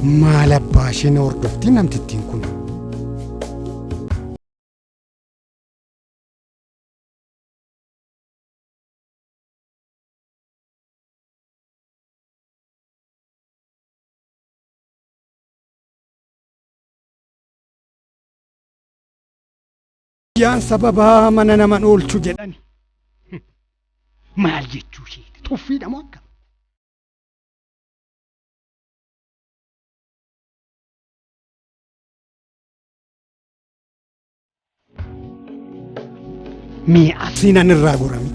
Maal abbaa ishee na hordofti namtittiin kun? Guyyaan sababaa mana naman oolchu jedhani. Maal jechuu isheeti? Tuffiidha moo akkam? Mee asiin an irraa gorami.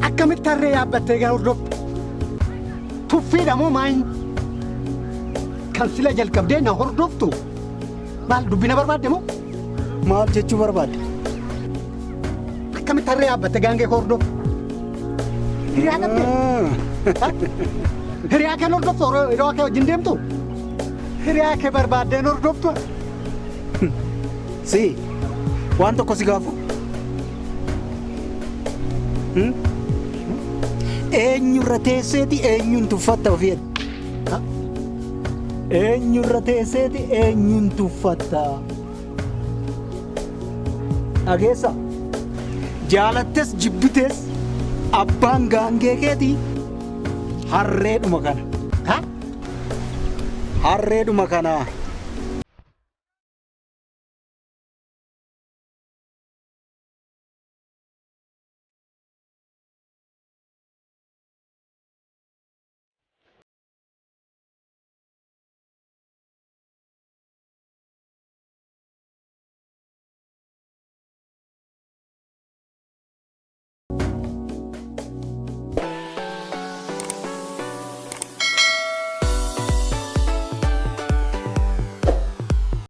Akkamitti harree yaabbattee gara hordofta? Tuffiidha moo maayin? Kan sila jalqabdee na hordoftu maal dubbina barbaadde moo? Maal jechuu barbaadde? Akkamitti harree yaabbattee gaangee koo hordoftu? Hiriyaa dhabdee? Hiriyaa kee hordoftu hiriyaa kee wajjin deemtu? Hiriyaa kee barbaaddeen hordoftu? Si waan tokko si gaafu. Eenyurra teesseeti eenyuun tuffatta ofii Eenyurra teesseeti eenyuun tuffatta? Dhageessa. Jaalattes jibbites abbaan gaangee keetii harreedhuma kana. Harreedhuma kana.